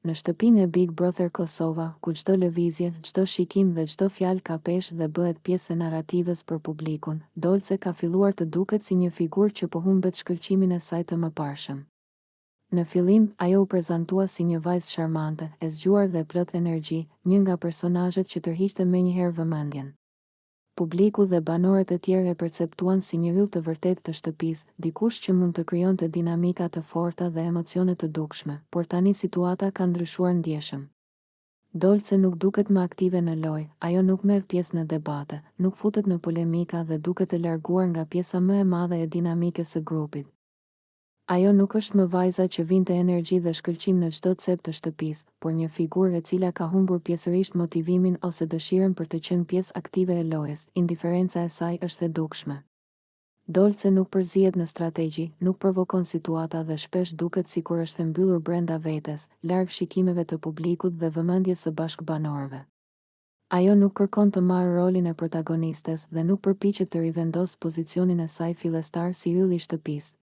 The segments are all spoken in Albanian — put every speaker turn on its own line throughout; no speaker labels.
Në shtëpinë e Big Brother Kosova, ku çdo lëvizje, çdo shikim dhe çdo fjalë ka peshë dhe bëhet pjesë e narrativës për publikun, Dolce ka filluar të duket si një figurë që po humbet shkëlqimin e saj të mëparshëm. Në fillim, ajo u prezantua si një vajzë sharmante, e zgjuar dhe plot energji, një nga personazhet që tërhiqte menjëherë vëmendjen. Publiku dhe banorët e tjerë e perceptuan si një yll të vërtetë të shtëpisë, dikush që mund të krijonte dinamika të forta dhe emocione të dukshme, por tani situata ka ndryshuar ndjeshëm. Dolce nuk duket më aktive në lojë, ajo nuk merr pjesë në debate, nuk futet në polemika dhe duket e larguar nga pjesa më e madhe e dinamikës së grupit. Ajo nuk është më vajza që vinte energji dhe shkëlqim në çdo cep të shtëpisë, por një figurë e cila ka humbur pjesërisht motivimin ose dëshirën për të qenë pjesë aktive e lojës, indiferenca e saj është e dukshme. Dolce nuk përzihet në strategji, nuk provokon situata dhe shpesh duket sikur është e mbyllur brenda vetes, larg shikimeve të publikut dhe vëmendjes së bashkëbanorëve. Ajo nuk kërkon të marrë rolin e protagonistes dhe nuk përpiqet të rivendosë pozicionin e saj fillestar si yll i shtëpisë.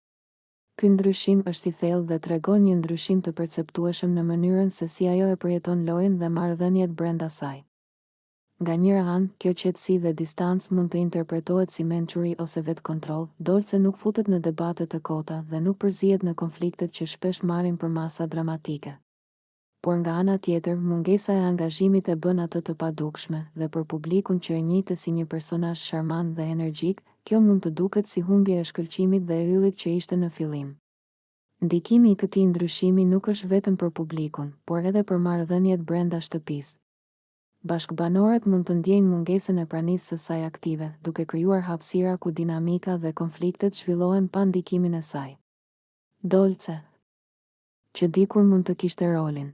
Ky ndryshim është i thellë dhe tregon një ndryshim të perceptueshëm në mënyrën se si ajo e përjeton lojën dhe marrëdhëniet brenda saj. Nga njëra anë, kjo qetësi dhe distancë mund të interpretohet si mençuri ose vetëkontroll, Dolce nuk futet në debate të kota dhe nuk përzihet në konfliktet që shpesh marrin përmasa dramatike. Por nga ana tjetër, mungesa e angazhimit e bën atë të padukshme, dhe për publikun që e njihte si një personazh sharmant dhe energjik, kjo mund të duket si humbje e shkëlqimit dhe e yllit që ishte në fillim. Ndikimi i këtij ndryshimi nuk është vetëm për publikun, por edhe për marrëdhëniet brenda shtëpisë. Bashkëbanorët mund të ndjejnë mungesën e pranisë së saj aktive, duke krijuar hapësira ku dinamika dhe konfliktet zhvillohen pa ndikimin e saj. Dolce, që dikur mund të kishte rolin.